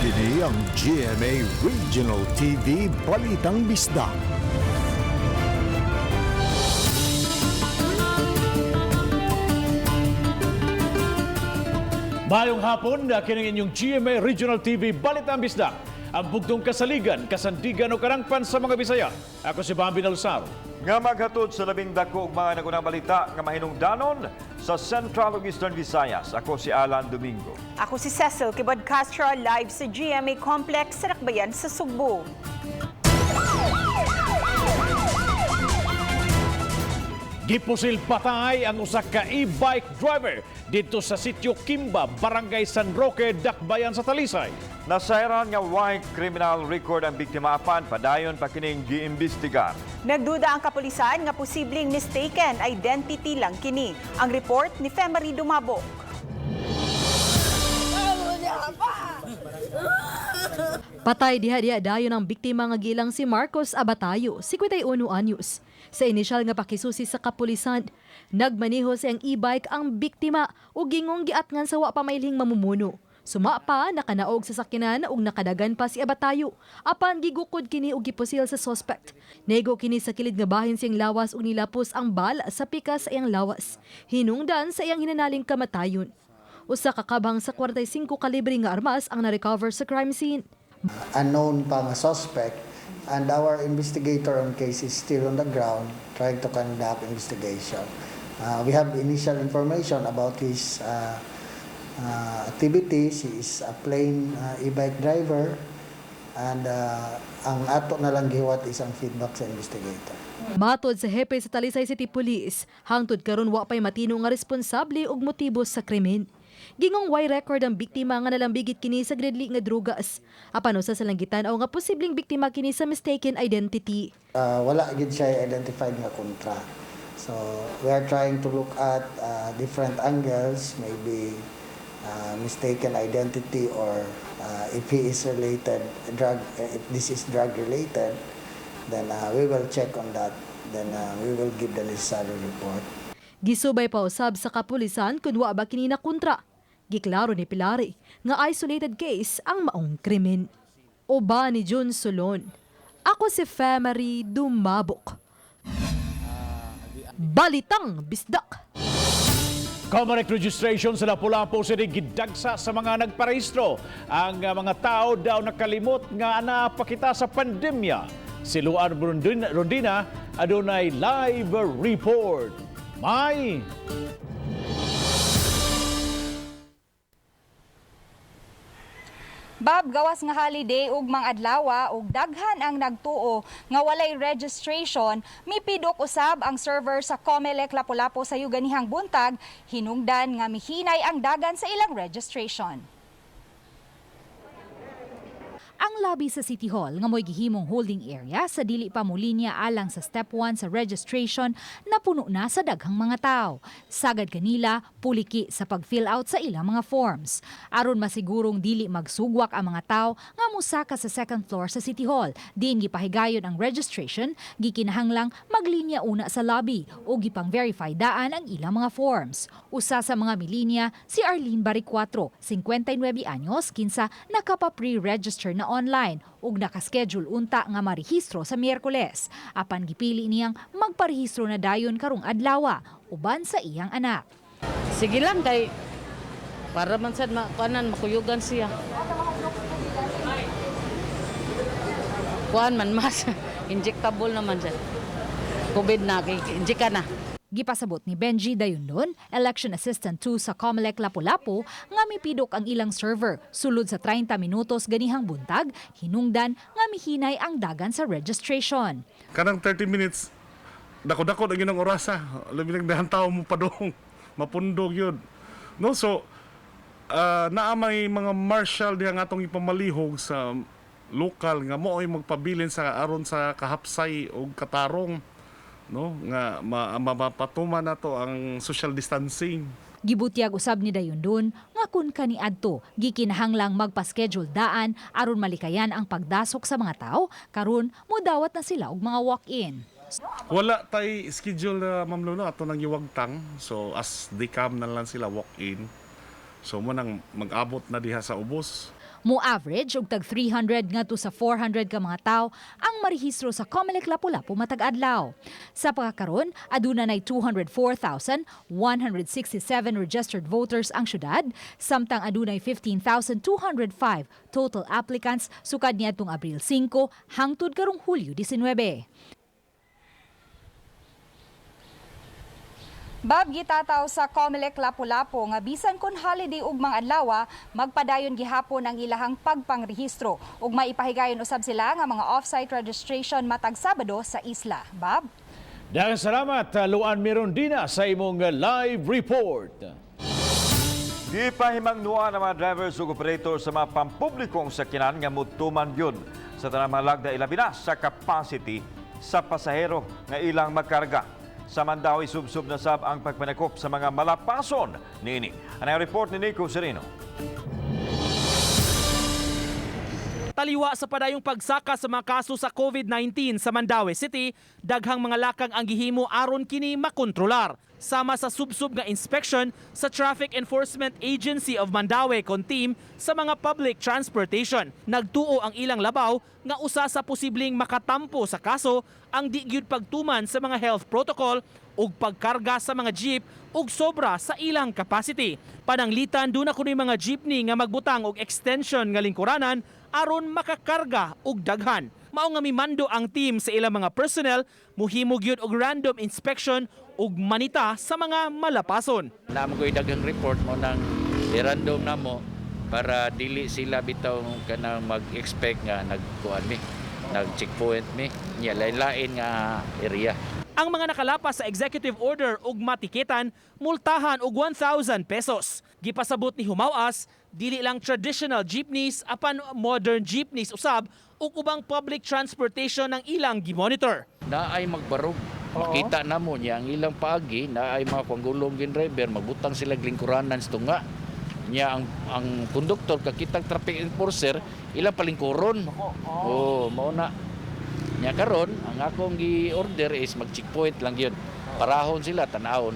Kini ang GMA Regional TV Balitang Bisdak. Mayong hapon na kining inyong GMA Regional TV Balitang Bisdak. Ang bugtong kasaligan, kasandigan o karangpan sa mga Bisaya. Ako si Bambi Nalsaro. Nga maghatod sa labing dako og mga nagunang balita nga mahinungdanon sa Central ug Eastern Visayas. Ako si Alan Domingo. Ako si Cecil Kibod Castro, live sa GMA Complex sa Rakbayan sa Sugbo. Gipusil patay ang usa ka e-bike driver dito sa sitio Kimba, Barangay San Roque, Dakbayan sa Talisay. Nasayran nga white criminal record ang biktima apan padayon pa kining giimbestigar. Nagduda ang kapulisan nga posibleng mistaken identity lang kini. Ang report ni Femery Dumabok. Patay diha-diha dayon ang biktima nga gilang si Marcos Abatayo, 51 anyos. Sa inisyal nga pakisusi sa kapulisan, nagmaneho sa iyang e-bike ang biktima ug gingong giatngan sa wa pa mailhing mamumuno. Suma pa, nakanaog sa sakyanan ug nakadagan pa si Abatayo. Apan gigukod kini og gipusil sa suspect. Nego kini sa kilid nga bahin siyang lawas ug nilapos ang bala sa pikas sa iyang lawas. Hinungdan sa iyang hinanaling kamatayon. Usa ka kabang sa 45 kalibre nga armas ang na-recover sa crime scene. Unknown pa nga suspect, and our investigator on case is still on the ground trying to conduct investigation. We have initial information about his activities. He is a plain e-bike driver and ang ato na lang gihuwat is ang feedback sa investigator. Matod sa hepe sa Talisay City Police, hangtod karon wa pay matino nga responsable og motibo sa krimen. Gingong way record ang biktima nga nalambigit kini sa gridli nga drugas. Apan usa sa langgitan aw nga posibleng biktima kini sa mistaken identity. Wala gid siya identified nga kontra. So we are trying to look at different angles, maybe mistaken identity or if he is related drug, if this is drug related, then we will check on that. Then we will give the necessary report. Gisubay pa usab sa kapulisan kun wa ba kini na kontra. Giklaro ni Pilari nga isolated case ang maong krimen. Uba ni Jun Solon. Ako si Femery Dumabok. Balitang Bisdak. Comelec registration sa Lapu-Lapu City gidagsa sa mga nagparehistro. Ang mga tao daw nakalimot nga ana pa kita sa pandemya. Si Luan Rondina adunay live report. May Bab, gawas nga holiday ug mang adlawa ug daghan ang nagtuo nga walay registration, mipidok usab ang server sa Comelec Lapu-Lapu sa yuganihang buntag, hinungdan nga mihinay ang dagan sa ilang registration. Ang lobby sa City Hall nga mo'y gihimong holding area sa dili pa mulinya alang sa step 1 sa registration napuno na sa daghang mga tao. Sagad kanila puliki sa pag-fill out sa ilang mga forms. Aron masigurong dili magsugwak ang mga tao nga musaka sa second floor sa City Hall. Diin gipahigayon ang registration, gikinahanglang maglinya una sa lobby o gipang-verify daan ang ilang mga forms. Usa sa mga milinya si Arlene Baricuatro, 59 anyos, kinsa nakapa-pre-register na online ug nakaschedule unta nga marehistro sa Miyerkules. Apan gipili niyang magparehistro na dayon karong adlawa uban sa iyang anak. Sige lang kay para man sad makuanan makuyugan siya. Kuan man mas injectable naman siya. COVID na kay inject ka na. Gipasabot ni Benji Dayundon, Election Assistant 2 sa Comelec Lapu-Lapu, nga mipidok ang ilang server sulod sa 30 minutos ganihang buntag, hinungdan nga mihinay ang dagan sa registration. Kanang 30 minutes, dako-dako na ginang orasa. Labi lang dahan tao mo padong, mapundog yun. No, so, naa may mga marshal diha nga atong ipamalihog sa lokal nga mo ay magpabilin sa aron sa kahapsay o katarong, no, nga mapatuman nato ang social distancing. Gibutyag usab ni Dayundon nga kun kaniadto gikinahanglang magpa-schedule daan aron malikayan ang pagdasok sa mga tao, karon modawat na sila og mga walk-in. Wala tay schedule na, Ma'am Luna, ato nang iwagtang. So as they come na lang sila, walk in. So mo nang mag-abot na diha sa ubos. Mo average og tag 300 ngadto sa 400 ka mga tawo ang marehistro sa Comelec Lapu-Lapu matag adlaw. Sa pagkakaron, aduna nay 204,167 registered voters ang syudad, samtang adunay 15,205 total applicants sukad niadtong Abril 5 hangtod karong Hulyo 19. Bab, gitataw sa Comelec Lapu-Lapu nga bisan kon holiday ug mga adlaw, magpadayon gihapon ang ilahang pagpangrehistro ug maipahigayon usab sila nga mga off-site registration matag Sabado sa isla. Bab. Daghang salamat, Luan Mirondina, sa imong live report. Di pahimangnuan ang mga drivers ug operator sa mga pampublikong sakyanan nga mutuman gyud sa tanang mga lagda, ilabi na sa capacity sa pasahero nga ilang makarga. Sa Mandaue, sub-sub na sab ang pagpanakop sa mga malapason niini. Ang report ni Nico Sereno. Taliwa sa padayong pagsaka sa mga kaso sa COVID-19 sa Mandaue City, daghang mga lakang ang gihimo aron kini makontrolar. Sama sa subsub nga inspection sa Traffic Enforcement Agency of Mandaue kon team sa mga public transportation. Nagtuo ang ilang labaw nga usa sa posibleng makatampo sa kaso ang di gyud pagtuman sa mga health protocol ug pagkarga sa mga jeep ug sobra sa ilang capacity. Pananglitan duna kunoy mga jeepney nga magbutang og extension nga lingkuranan aron makakarga og daghan. Mao nga mimando ang team sa ilang mga personnel muhimo gyud og random inspection ug manita sa mga malapason. Namo ko'y daghang report mo nang i-random namo para dili sila bitaw kanang mag-expect nga nagkuan mi, nag-checkpoint mi, nya lain-lain nga area. Ang mga nakalapas sa executive order ug matiketan, multahan og 1,000 pesos. Gipasabot ni Humawas, dili lang traditional jeepneys apan modern jeepneys usab ug ubang public transportation ang ilang gimonitor. Na ay magbarog. Makita namo niya ang ilang paagi na ay mga panggulong gin driver magbutang sila lingkuranan sa tunga. Niya ang konduktor kakitang traffic enforcer ilang palingkuron. Oh, mao na. Nya karon ang akong gi-order is mag-checkpoint lang yun. Parahon sila tan-awon.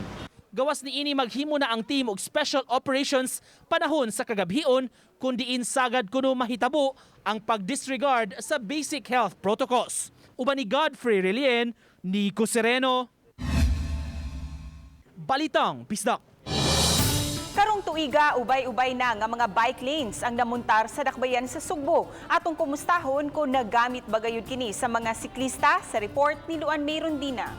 Gawas niini, maghimo na ang team og special operations panahon sa kagabhion kun diin sagad kuno mahitabo ang pag-disregard sa basic health protocols. Uban ni Godfrey Relien, Nico Sereno. Balitang Bisdak. Karong tuiga, ubay-ubay na nga mga bike lanes ang namuntar sa dakbayan sa Sugbo. Atong kumustahon kung nagamit ba gayud kini sa mga siklista sa report ni Luan Merondina.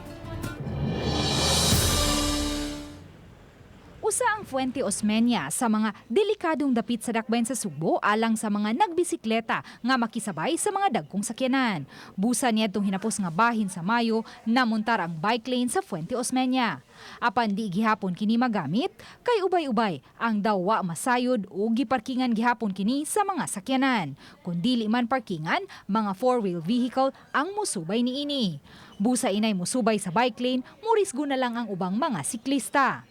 Usa ang Fuente Osmeña sa mga delikadong dapit sa dakbayan sa Sugbo alang sa mga nagbisikleta nga makisabay sa mga dagkong sakyanan. Busa niadtong hinapos nga bahin sa Mayo, namuntar ang bike lane sa Fuente Osmeña. Apan di gihapon kini magamit kay ubay-ubay ang daw wa masayod o giparkingan gihapon kini sa mga sakyanan. Kun dili man parkingan, mga four-wheel vehicle ang musubay niini. Busa inay musubay sa bike lane, murisgo na lang ang ubang mga siklista.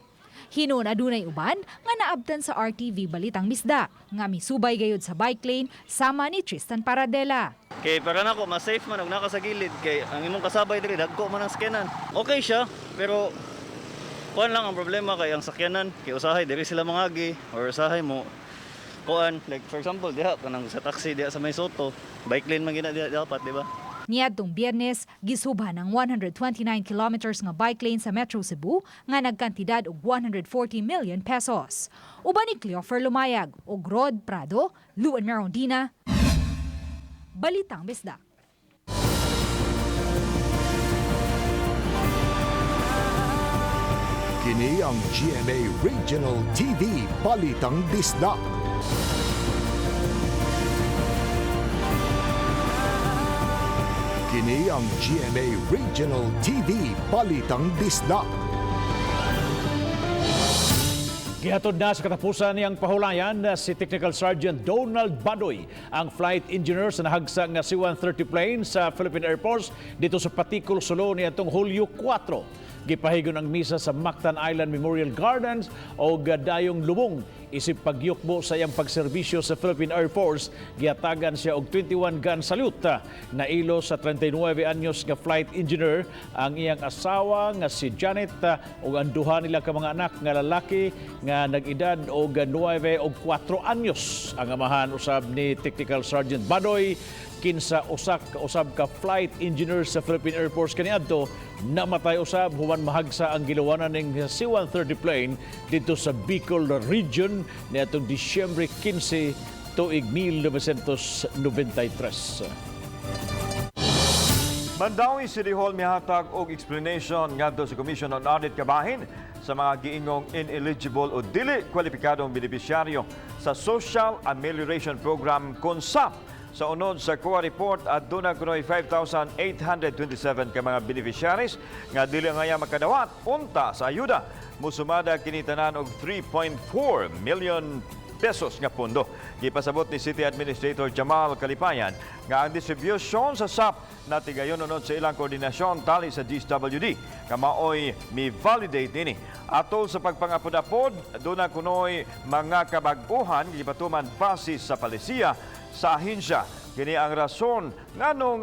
Hinuon adunay uban nga naabtan sa RTV Balitang Bisda nga misubay gayud sa bike lane sama ni Tristan Paradela. Kay para nako mas safe man og naka sa gilid kay ang imong kasabay diri dagko man ang sakyanan. Okay siya, pero kuan lang ang problema kay ang sakyanan kay usahay diri sila mangagi or usahay mo kuan, like for example diha kanang sa taxi diha sa may Soto, bike lane man gina diha dapat, di ba? Niadtong Biyernes, gisubhan ang 129 kilometers nga bike lane sa Metro Cebu nga nagkantidad og 140 million pesos. Uban ni Cleofer Lumayag ug Rod Prado, Luan Merondina, Balitang Bisdak. Kini ang GMA Regional TV Balitang Bisdak. Kini ang GMA Regional TV Balitang Bisdak. Gihatod na sa katapusan niyang pahulayan si Technical Sergeant Donald Badoy, ang flight engineer sa nahagsa nga C-130 plane sa Philippine Air Force dito sa Patikul, Sulu niadtong Hulyo 4. Gipahigon ang misa sa Mactan Island Memorial Gardens o dayong lubong isip pagyukbo sa iyang pagserbisyo sa Philippine Air Force. Gihatagan siya og 21 gun salute. Nailo sa 39 anyos nga flight engineer ang iyang asawa nga si Janet ug ang duha nila ka mga anak nga lalaki nga nag-edad og 9 og 4 anyos. Ang amahan usab ni Technical Sergeant Badoy, kinsa usak usab ka flight engineer sa Philippine Air Force kaniadto, namatay usab human mahagsa ang gilawanan ning C-130 plane didto sa Bicol Region niadtong Disyembre 15 tuig 1993. Mandaue City Hall mihatag og explanation ngadto sa Commission on Audit kabahin sa mga giingong ineligible o dili kwalipikadong benepisyaryo sa Social Amelioration Program kon SAP. Sa unod sa COA report, aduna kunoy 5,827 ka mga beneficiaries nga dili angay makadawat unta sa ayuda. Musumada kini tanan og 3.4 million pesos nga pondo. Gipasabot ni City Administrator Jamal Calipayan nga ang distribution sa SAP natigayon unod sa ilang koordinasyon tali sa DSWD nga maoy mi-validate nini. Atol sa pagpangapod-apod, duna kunoy mga kabag-uhan gipatuman base sa palisiya sa ahensya. Kini ang rason nganong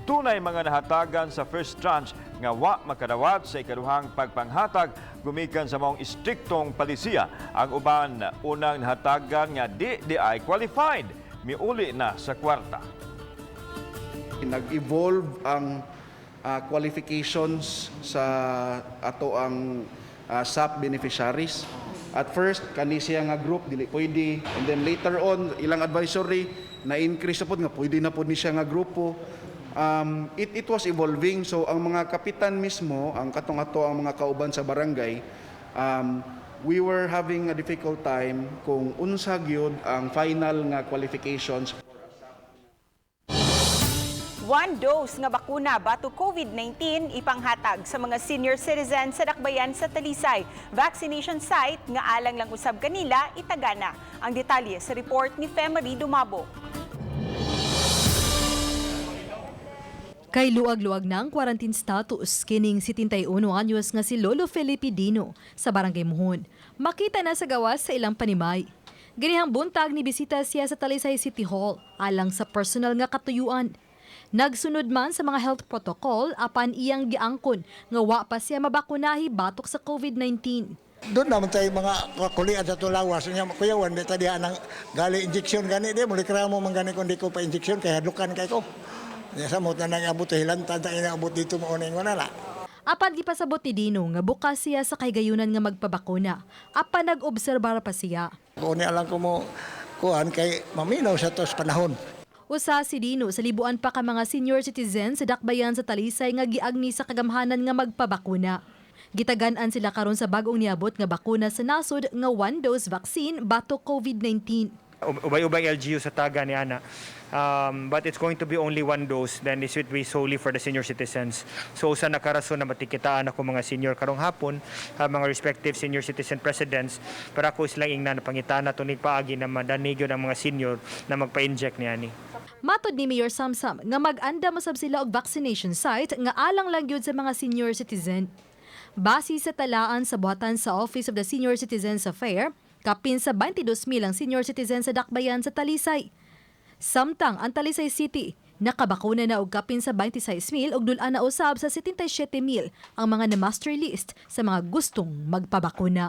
dunay mga nahatagan sa first tranche nga wa makadawat sa ikaduhang pagpanghatag gumikan sa maong istriktong palisiya. Ang uban unang nahatagan nga di di ay qualified, miuli na sa kwarta. Nag-evolve ang qualifications sa ato ang SAP beneficiaries. At first, kani siya nga group dili pwede, and then later on ilang advisory na increase na pod nga pwede na pod ni siya nga grupo. It was evolving, so ang mga kapitan mismo, ang katong ato ang mga kauban sa barangay, we were having a difficult time kung unsa gyud ang final nga qualifications. One dose nga bakuna batok COVID-19 ipanghatag sa mga senior citizens sa Dakbayan sa Talisay. Vaccination site nga alang lang usab kanila itagana. Ang detalye sa report ni Femery Dumabo. Kay luag-luag na ang quarantine status kining 71 anyos nga si Lolo Felipe Dino sa Barangay Muhon. Makita na sa gawas sa ilang panimay. Ganihang buntag ni bisita siya sa Talisay City Hall alang sa personal nga katuyuan. Nagsunod man sa mga health protocol apan iyang giangkon nga wa pa siya mabakunahi batok sa COVID-19. Doon naman tayo mga kakulian sa tulawas. Nya kuyawan, di tadi anang gali injection gani di. Muli mo man gani kung di ko pa injection, kaya hadlukan kay ko. Nya samot na nang abot hilantan ta inaabot dito mo uning wala la. Apan gipasabot ni Dino nga bukas siya sa kahigayunan nga magpabakuna. Apan nag-obserbar pa siya. Kung alam ko mo kuan kay maminaw sa tos panahon. Usa si Dino sa libuan pa ka mga senior citizen sa Dakbayan sa Talisay nga giagni sa kagamhanan nga magpabakuna. Gitagan-an sila karon sa bag-ong niabot nga bakuna sa nasod nga one dose vaccine batok COVID-19. Ubay-ubay LGU sa taga ni ana. But it's going to be only one dose, then this would be solely for the senior citizens. So usa na ka rason na matikitaan ako mga senior karong hapon, mga respective senior citizen presidents, para ako silang ingnan na pangitana tunig paagi na madanig yun ang mga senior na magpa-inject ni ani. Matod ni Mayor Samsam nga mag-anda masab sila og vaccination site nga alang lang gyud sa mga senior citizen. Base sa talaan sa buhatan sa Office of the Senior Citizens Affair, kapin sa 22,000 ang senior citizen sa Dakbayan sa Talisay. Samtang ang Talisay City nakabakuna na og kapin sa 26,000 ug dul-an na usab sa 77,000 ang mga na-master list sa mga gustong magpabakuna.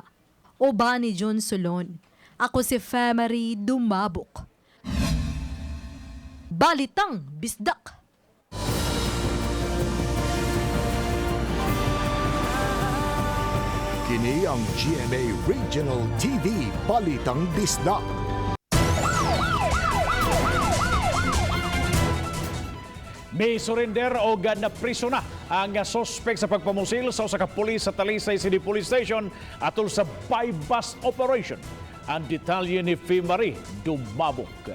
Uban ni John Solon. Ako si Femery Dumabok. Balitang Bisdak! Kini ang GMA Regional TV Balitang Bisdak. May surrender o napriso na ang suspect sa pagpamusil sa usa ka pulis sa Talisay City Police Station atol sa buy-bust operation. Ang detalye ni Marie Dumabok.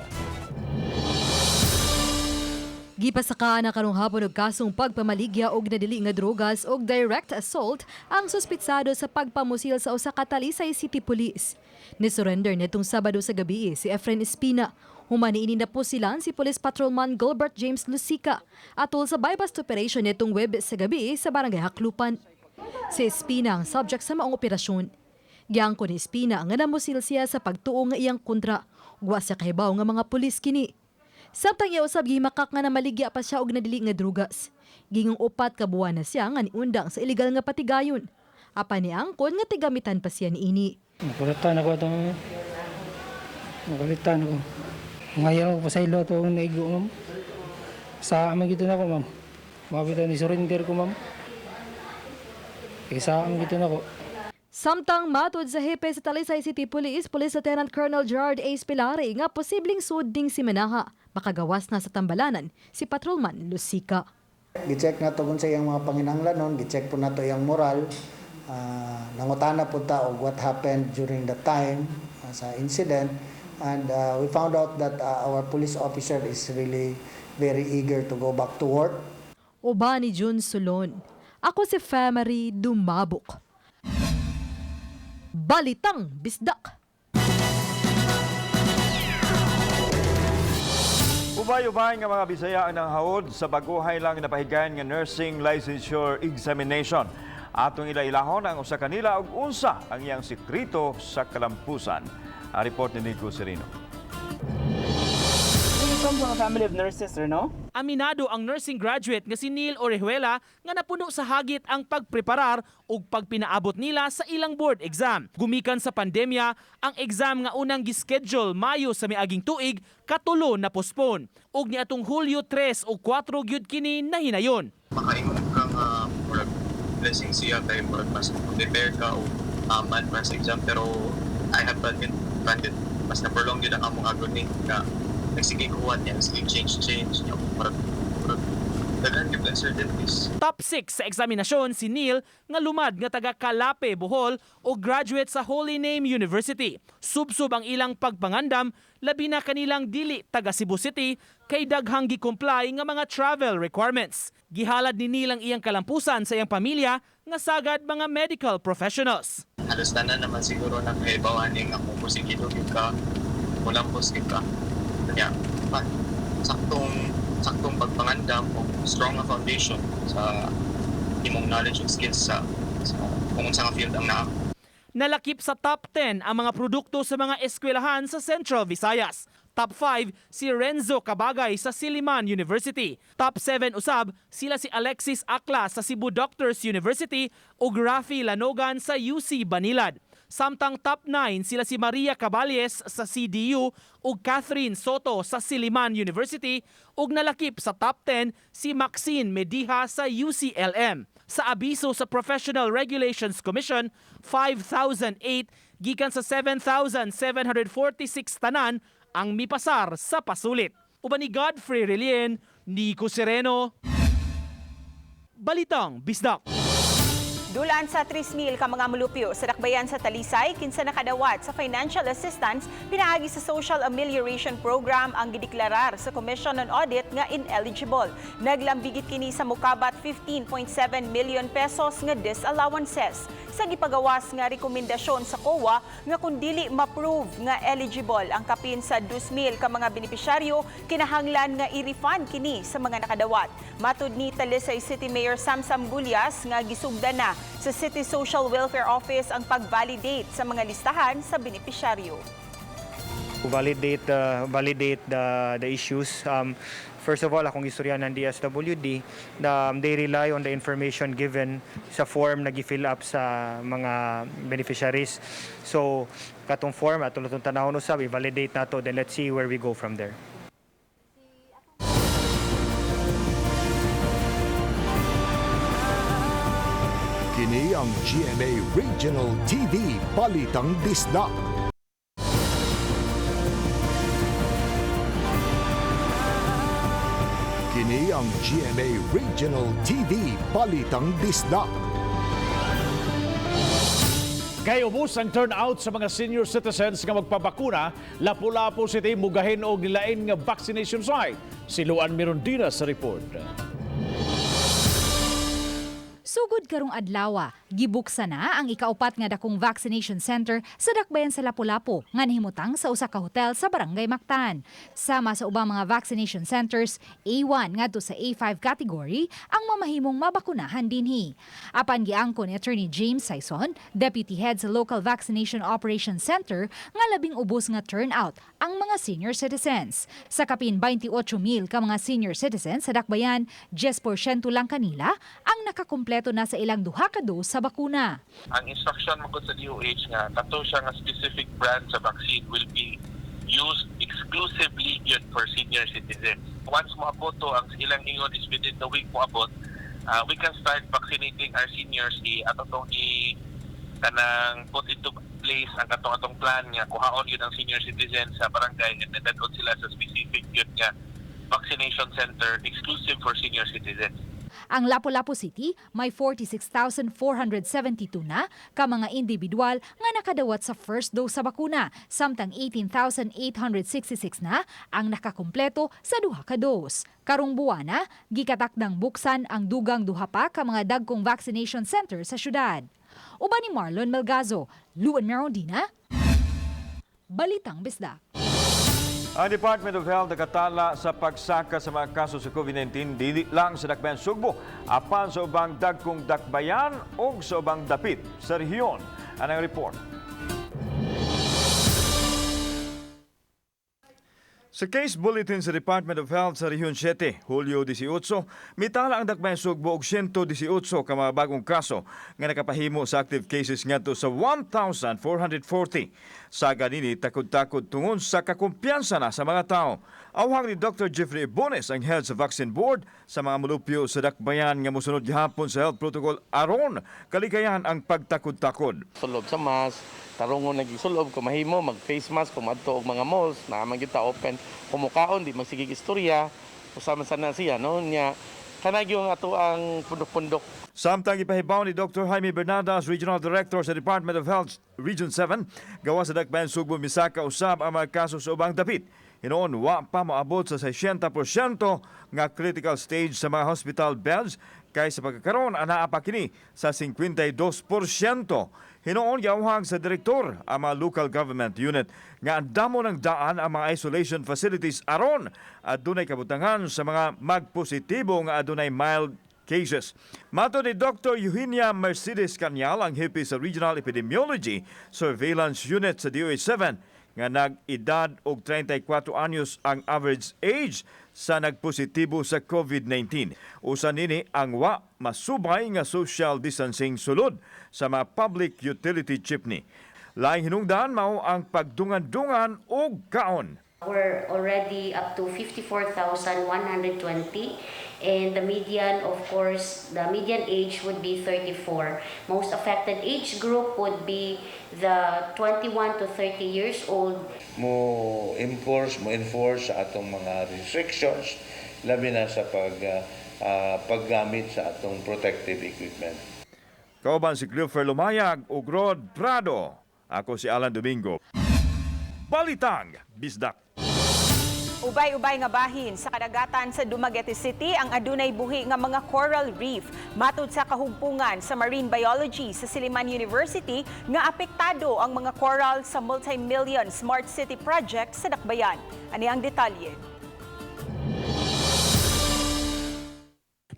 Gipasakaan na karong hapon og kasong pagpamaligya og nadili nga drogas og direct assault ang suspitsado sa pagpamusil sa usa ka Talisay City Police. Ni-surrender nitong Sabado sa gabi si Efren Espina. Human niini napusilan si Police Patrolman Gilbert James Lucica atol sa buy-bust operation nitong Webes sa gabi sa Barangay Haklupan. Si Espina ang subject sa maong operasyon. Giangkon ni Espina nga namusil siya sa pagtuo nga iyang kontra. Wa siya kahibaw nga mga pulis kini. Samtang iya usab gihimakak nga namaligya pa siya og nadili nga drugas. Gingong 4 ka buwan na siya nga niundang sa illegal nga patigayon. Apan niangkon nga tigamitan pa siya niini. Nakulatan ako ito. Nakulitan ako. Ngayon ako pasaylo ito ang naigo, ma'am. Sa amin gito na ako, ma'am. Mabita ni surrender ko, ma'am. Eh, sa amin gito na ako. Samtang matod sa hepe sa Talisay City Police, Police Lieutenant Colonel Gerard A. Spilare nga posibleng suding si Manaha. Makagawas na sa tambalanan si Patrolman Lucica. Gi-check nato kung sa iyang mga panginahanglanon, gi-check po nato iyang moral. Nangutana po ta og what happened during the time sa incident, and we found out that our police officer is really very eager to go back to work. Uban ni June Solon. Ako si Femary Dumabok. Balitang Bisdak. Ubay-ubay nga mga Bisaya ang nanghaod sa baguhay lang napahigayon nga nursing licensure examination. Atong ila-ilahon ang usa kanila ug unsa ang iyang sekreto sa kalampusan. Ang report ni Nico Serino. You come from a family of nurses, sir, no? Aminado ang nursing graduate nga si Neil Orejuela nga napuno sa hagit ang pagpreparar ug pagpinaabot nila sa ilang board exam. Gumikan sa pandemya, ang exam nga unang gischedule Mayo sa miaging tuig, katulo na postpone. Ug niadtong Hulyo 3 ug 4 gyud kini nahinayon. Makaingon ka nga murag blessing siya kay murag mas prepare ka o man para sa exam, pero I have to admit, granted, mas na-prolong yun ang among agony nga nagsige kuwan niya, sige change change niya, murag daghan gyud uncertainties. Top 6 sa eksaminasyon si Neil nga lumad nga taga Calape, Bohol o graduate sa Holy Name University. Subsob ang ilang pagpangandam, labi na kanilang dili taga Cebu City kay daghang gi-comply nga mga travel requirements. Gihalad ni Neil ang iyang kalampusan sa iyang pamilya nga sagad mga medical professionals. Halos tanan naman siguro na kahibawan nga kung pusigido gyud ka, mulampos gyud ka kanya pa, saktong saktong pagpangandam o strong nga foundation sa imong knowledge and skills sa kung unsa nga field ang naa. Nalakip sa top 10 ang mga produkto sa mga eskwelahan sa Central Visayas. Top 5 si Renzo Cabagay sa Silliman University. Top 7 usab sila si Alexis Akla sa Cebu Doctors University ug Rafi Lanogan sa UC Banilad. Samtang top 9 sila si Maria Caballes sa CDU ug Catherine Soto sa Silliman University ug nalakip sa top 10 si Maxine Mediha sa UCLM. Sa abiso sa Professional Regulations Commission, 5,008 gikan sa 7,746 tanan ang mipasar sa pasulit. Uban ni Godfrey Relien, Nico Sereno, Balitang Bisdak. Dulaan sa 3,000 ka mga mulupyo sa dakbayan sa Talisay kinsa nakadawat sa financial assistance pinaagi sa Social Amelioration Program ang gideklarar sa Commission on Audit nga ineligible. Naglambigit kini sa mukabat 15.7 million pesos nga disallowances. Sa gipagawas nga rekomendasyon sa COA nga kung dili ma-prove nga eligible ang kapin sa 2,000 ka mga benepisyaryo, kinahanglan nga i-refund kini sa mga nakadawat. Matud ni Talisay City Mayor Samsam Gullas nga gisugdan na sa City Social Welfare Office ang pag-validate sa mga listahan sa benepisyaryo. Validate the issues. First of all, akong istorya ng DSWD, they rely on the information given sa form na gi-fill up sa mga beneficiaries. So, katong form, ato natong tanawon usab, i-validate nato, then let's see where we go from there. Kini ang GMA Regional TV Balitang Bisdak. Kini Kini ang GMA Regional TV Balitang Bisdak. Kay ubos ang turnout sa mga senior citizens nga magpabakuna, Lapu-Lapu City mugahin og nilain nga vaccination site. Si Luan Mirondina sa report. Sugod karong adlawa, gibuksan na ang ikaupat nga dakong vaccination center sa dakbayan sa Lapu-Lapu nga nahimutang sa usa ka hotel sa Barangay Mactan. Sama sa ubang mga vaccination centers, A1 ngadto sa A5 category ang mamahimong mabakunahan dinhi. Apan giangko ni Attorney James Sayson, Deputy Head sa Local Vaccination Operations Center, nga labing ubos nga turnout ang mga senior citizens. Sa kapin 28,000 ka mga senior citizens sa dakbayan, 10% lang kanila ang nakakumpleto na sa ilang duha ka dose sa bakuna. Ang instruction man gud sa DOH nga kato siya nga specific brand sa vaccine will be used exclusively yun for senior citizens. Once moabot to, ang ilang ingon is within the week moabot, we can start vaccinating our seniors, i ato tong i kanang put into place ang katong atong plan nga kuhaon yun ang senior citizens sa barangay and then dadon sila sa specific yun nga vaccination center exclusive for senior citizens. Ang Lapu-Lapu City may 46,472 na ka mga individual nga nakadawat sa first dose sa bakuna, samtang 18,866 na ang nakakumpleto sa duha ka dose. Karong buwana, gikatakdang buksan ang dugang duha pa ka mga dagkong vaccination center sa syudad. Uban ni Marlon Melgazo, Luan Merondina, Balitang Bisdak. Ang Department of Health nakatala sa pagsaka sa mga kaso sa COVID-19 dili lang sa Dakbayan Sugbo, apan sa ubang dagkong dakbayan o sa ubang dapit sa rehiyon. Anang report. Sa case bulletin sa Department of Health sa Rehiyon 7, Hulyo 18, mitala ang Dakbayan Sugbo og 118 ka mga bagong kaso nga nakapahimo sa active cases ngadto sa 1,440. Sa ganini, takod-takod tungod sa kakumpiyansa na sa mga tao. Awhag ni Dr. Jeffrey Bones, ang head sa Vaccine Board, sa mga mulupyo sa Dakbayan nga mosunod gihapon sa health protocol aron kalikayan ang pagtakod-takod. Sulob sa mask, tarungon nag isulob kung mahimo mag face mask kung madto og mga malls na man gyud ta open, kung mukaon di magsigig istorya, usa man sana siya, no? Nya kana gyud ato ang pundok-pundok. Samtang ipahibaw ni Dr. Jaime Bernadas, Regional Director sa Department of Health Region 7, gawa sa Dakbayan Sugbo misaka usab ang mga kaso sa ubang dapit. Hinoon, wa pa moabot sa 60% nga critical stage sa mga hospital beds kay sa pagkakaroon anaa pa kini sa 52%. Hinoon, giawhag sa direktor ang mga local government unit nga andamo ng daan ang mga isolation facilities aron adunay kabutangan sa mga magpositibo nga adunay mild cases. Mato ni Dr. Eugenia Mercedes Canyal, ang hepe sa Regional Epidemiology Surveillance Unit sa DOH 7, nga nag-edad og 34 anyos ang average age sa nagpositibo sa COVID-19. Usa nini ang wa masubay nga social distancing sulod sa mga public utility jeepney. Laing hinungdan mao ang pagdungan-dungan og kaon. We're already up to 54,120 and the median, of course, the median age would be 34. Most affected age group would be the 21 to 30 years old. Mo enforce sa atong mga restrictions, labi na sa paggamit sa atong protective equipment. Kauban si Clifford Lumayag ug Rod Prado. Ako si Alan Domingo. Balitang Bisdak. Ubay-ubay nga bahin sa kadagatan sa Dumaguete City ang adunay buhi nga mga coral reef. Matud sa kahugpungan sa Marine Biology sa Silliman University nga apektado ang mga coral sa multi-million Smart City project sa Dakbayan. Ani ang detalye.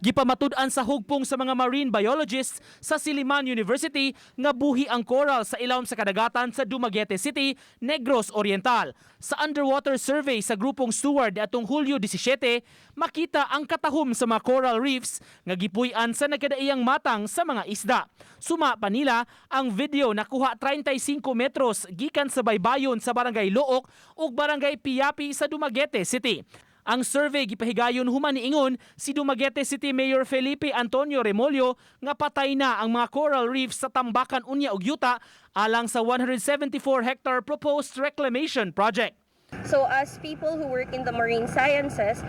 Gipamatud-an sa hugpong sa mga marine biologists sa Silliman University nga buhi ang coral sa ilawom sa kadagatan sa Dumaguete City, Negros Oriental. Sa underwater survey sa grupong steward atong Hulyo 17, makita ang katahom sa mga coral reefs nga gipuy-an sa nagkadaiyang matang sa mga isda. Suma pa nila ang video nakuha 35 metros gikan sa baybayon sa Barangay Looc ug Barangay Piapi sa Dumaguete City. Ang survey gipahigayon human niingon si Dumaguete City Mayor Felipe Antonio Remollo nga patay na ang mga coral reefs sa Tambakan unya ug yuta alang sa 174 hectare proposed reclamation project. So as people who work in the marine sciences,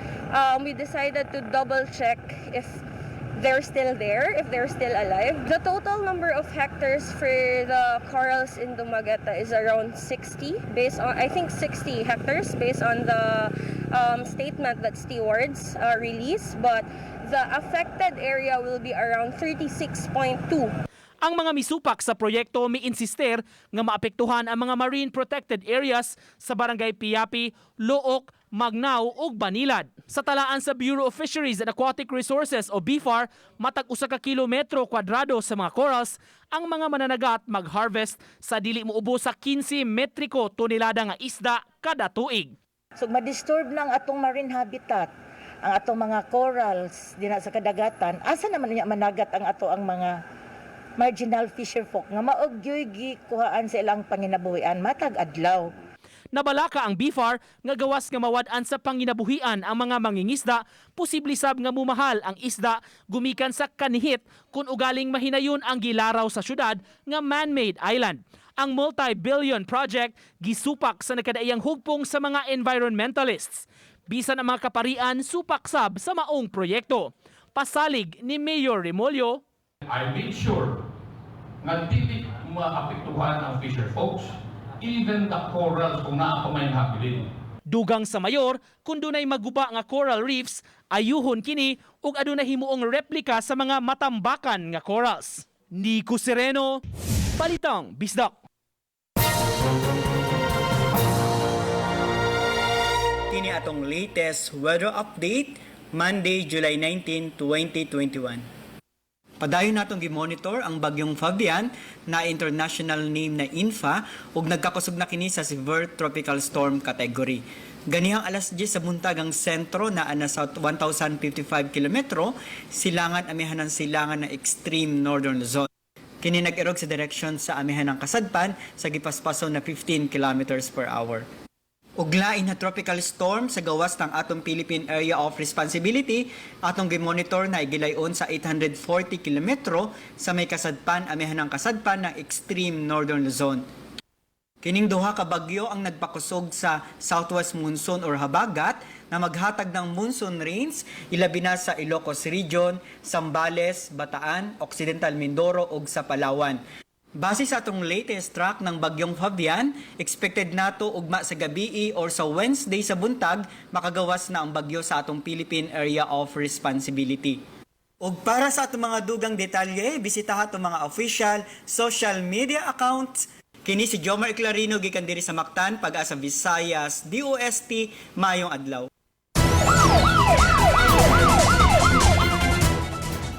we decided to double check if they're still there, if they're still alive. The total number of hectares for the corals in Dumaguete is around 60, based on, I think, 60 hectares based on the statement that stewards released, but the affected area will be around 36.2. Ang mga misupak sa proyekto mi-insister nga maapektuhan ang mga marine protected areas sa Barangay Piapi, Looc, Magnao ug Banilad. Sa talaan sa Bureau of Fisheries and Aquatic Resources o BFAR, matag 1 ka kilometro kwadrado sa mga corals, ang mga mananagat mag-harvest sa dili moubos sa 15 metriko tonelada nga isda kada tuig. So ma-disturb na ang atong marine habitat, ang atong mga corals dinha sa kadagatan. Asa naman niya managat ang ato ang mga marginal fisher folk nga mao gyoy gikuhaan sa ilang panginabuhian matag adlaw? Nabalaka ang BFAR nga gawas nga mawad-an sa panginabuhian ang mga mangingisda, posible sab nga mumahal ang isda gumikan sa kanihit kung ugaling mahinayon ang gilaraw sa syudad nga man-made island. Ang multi-billion project gisupak sa nakadaiyang hugpong sa mga environmentalists. Bisan ang mga kaparian, supak sab sa maong proyekto. Pasalig ni Mayor Remollo, I made sure nga dili maapektuhan ang fisher folks, even the corals kung naa pa may habilin. Dugang sa mayor, kung dunay maguba nga coral reefs, ayuhon kini ug aduna himuong replika sa mga matambakan nga corals. Nico Sereno, Balitang Bisdak. Kini atong latest weather update Monday, July 19, 2021. Padayon natong gi-monitor ang bagyong Fabian na international name na Infa ug nagkakusog na kini sa severe tropical storm category. Ganihang alas 10 sa buntag, ang sentro naa na sa 1,055 kilometro silangan amihanan silangan ng extreme northern Luzon. Kini nag-irog sa direksyon sa amihan ng kasadpan sa gipaspason na 15 kilometers per hour. Ug lain na tropical storm sa gawas ng atong Philippine Area of Responsibility, atong gimonitor na igilayon sa 840 kilometro sa may kasadpan amihan ng kasadpan ng extreme northern Luzon. Kining duha ka bagyo ang nagpakusog sa southwest monsoon or habagat na maghatag ng monsoon rains ilabi na sa Ilocos Region, Zambales, Bataan, Occidental Mindoro ug sa Palawan. Base sa atong latest track ng bagyong Fabian, expected nato ugma sa gabii or sa Wednesday sa buntag makagawas na ang bagyo sa atong Philippine Area of Responsibility. Ug para sa atong mga dugang detalye, bisitaha atong mga official social media accounts. Kini si Jomar Clarino gikan diri sa Mactan, Pag-asa Visayas, DOST, maayong adlaw.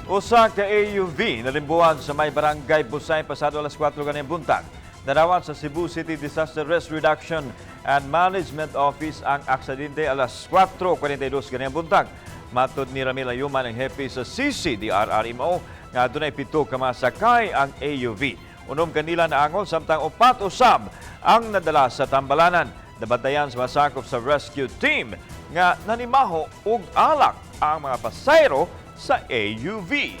Usa ka AUV nalimbuan sa may barangay Busay pasado alas 4 ganing buntag. Narawat sa Cebu City Disaster Risk Reduction and Management Office ang aksidente alas 4:42 ganing buntag. Matod ni Ramil Ayuman, ang hepe sa CCDRRMO, nga adunay 7 ka masakay ang AUV. 6 kanila naangol samtang 4 usab ang nadala sa tambalanan. Nabantayan sa masakop sa rescue team nga nanimaho og alak ang mga pasahero sa AUV.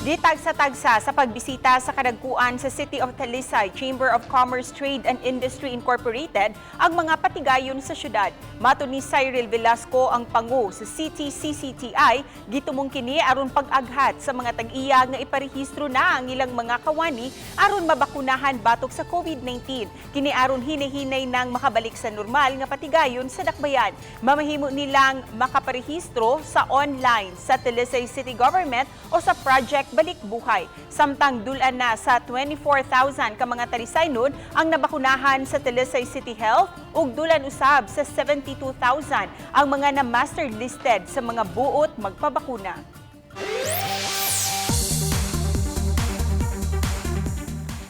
Ditagsa-tagsa sa pagbisita sa kadagkuan sa City of Talisay Chamber of Commerce, Trade and Industry Incorporated ang mga patigayon sa syudad. Matod ni Cyril Velasco, ang pangu sa CTCCTI, gitumong kini aron pag-aghat sa mga tag-iya nga iparehistro na ang ilang mga kawani aron mabakunahan batok sa COVID-19. Kini aron hinahinay nang makabalik sa normal nga patigayon sa dakbayan. Mamahimo nilang makaparehistro sa online sa Talisay City Government o sa Project Balik Buhay. Samtang dulan na sa 24,000 ka mga Talisaynon ang nabakunahan sa Talisay City Health ug dulan usab sa 72,000 ang mga na-master listed sa mga buot magpabakuna.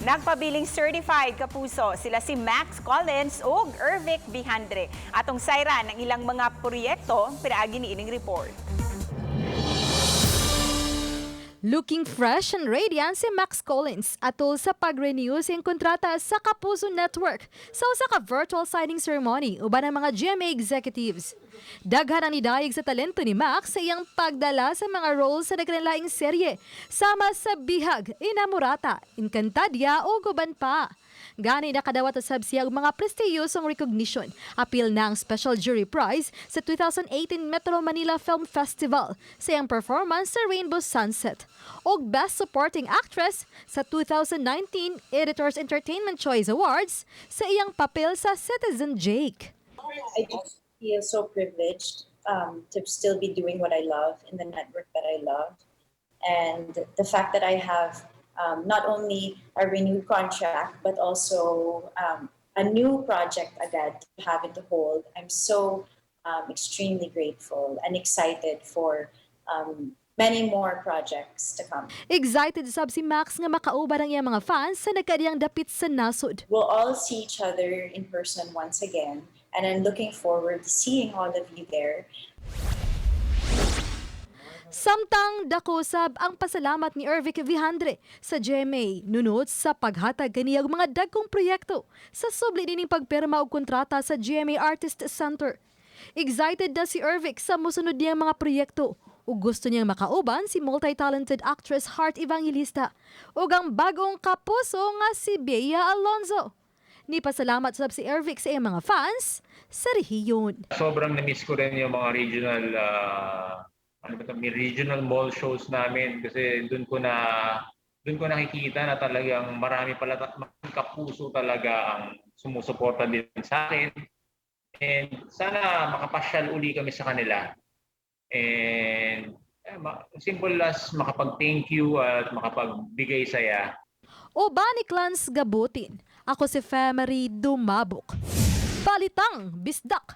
Nagpabiling certified kapuso sila si Max Collins ug Ervic Bihandre. Atong sayran ang ilang mga proyekto pinaagi ni ining report. Looking fresh and radiant si Max Collins atol sa pag-renew sa iyang kontrata sa Kapuso Network sa usa ka virtual signing ceremony uban ang mga GMA executives. Daghan ang nidayeg sa talento ni Max sa iyang pagdala sa mga roles sa nagkalaing serye sama sa Bihag, Inamorata, Encantadia o uban pa. Gani nakadawat usab siya og mga prestihiyosong recognition. Apil na ang Special Jury Prize sa 2018 Metro Manila Film Festival sa iyang performance sa Rainbow Sunset ug Best Supporting Actress sa 2019 Editors Entertainment Choice Awards sa iyang papel sa Citizen Jake. I just feel so privileged to still be doing what I love in the network that I love. And the fact that I have not only a renewed contract, but also a new project agad to have it to hold. I'm so extremely grateful and excited for many more projects to come. Excited sab si Max nga makauban ang iyang mga fans sa nagkadiyang dapit sa nasod. We'll all see each other in person once again, and I'm looking forward to seeing all of you there. Samtang dako sab ang pasalamat ni Ervic Vijandre sa GMA nunot sa paghatag kaniya og mga dagkong proyekto sa subli nining pagpirma og kontrata sa GMA Artist Center. Excited na si Ervic sa mosunod niyang mga proyekto ug gusto niyang makauban si multi-talented actress Heart Evangelista ug ang bagong kapuso nga si Bea Alonzo. Nipasalamat sab si Ervic sa iyang mga fans sa rehiyon. Sobrang na-miss ko rin yung mga regional ano ba 'to, may regional mall shows namin kasi doon ko nakikita na talagang marami pala maraming kapuso talaga ang sumusuporta din sa akin. And sana makapasyal uli kami sa kanila. And simple as makapag-thank you at makapagbigay saya. Uban ni Clans Gabutin. Ako si Femery Dumabok. Balitang Bisdak.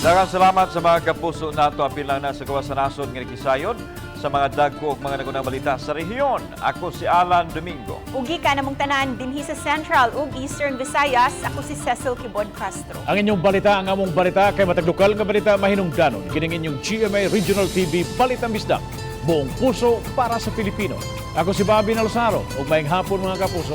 Daghang salamat sa mga kapuso nato, apil lang na sa gawas sa nasod nga nakisayon sa mga dagko ug mga nagunang balita sa rehiyon. Ako si Alan Domingo. Ugi ka namong tanan dinhi sa Central ug Eastern Visayas. Ako si Cecil Kibod Castro. Ang inyong balita, ang among balita kay matag lokal nga balita mahinungdanon. Kining inyong GMA Regional TV Balitang Bisdak. Buong puso para sa Pilipino. Ako si Bobby Nalosaro. Ug maayong hapon, mga kapuso.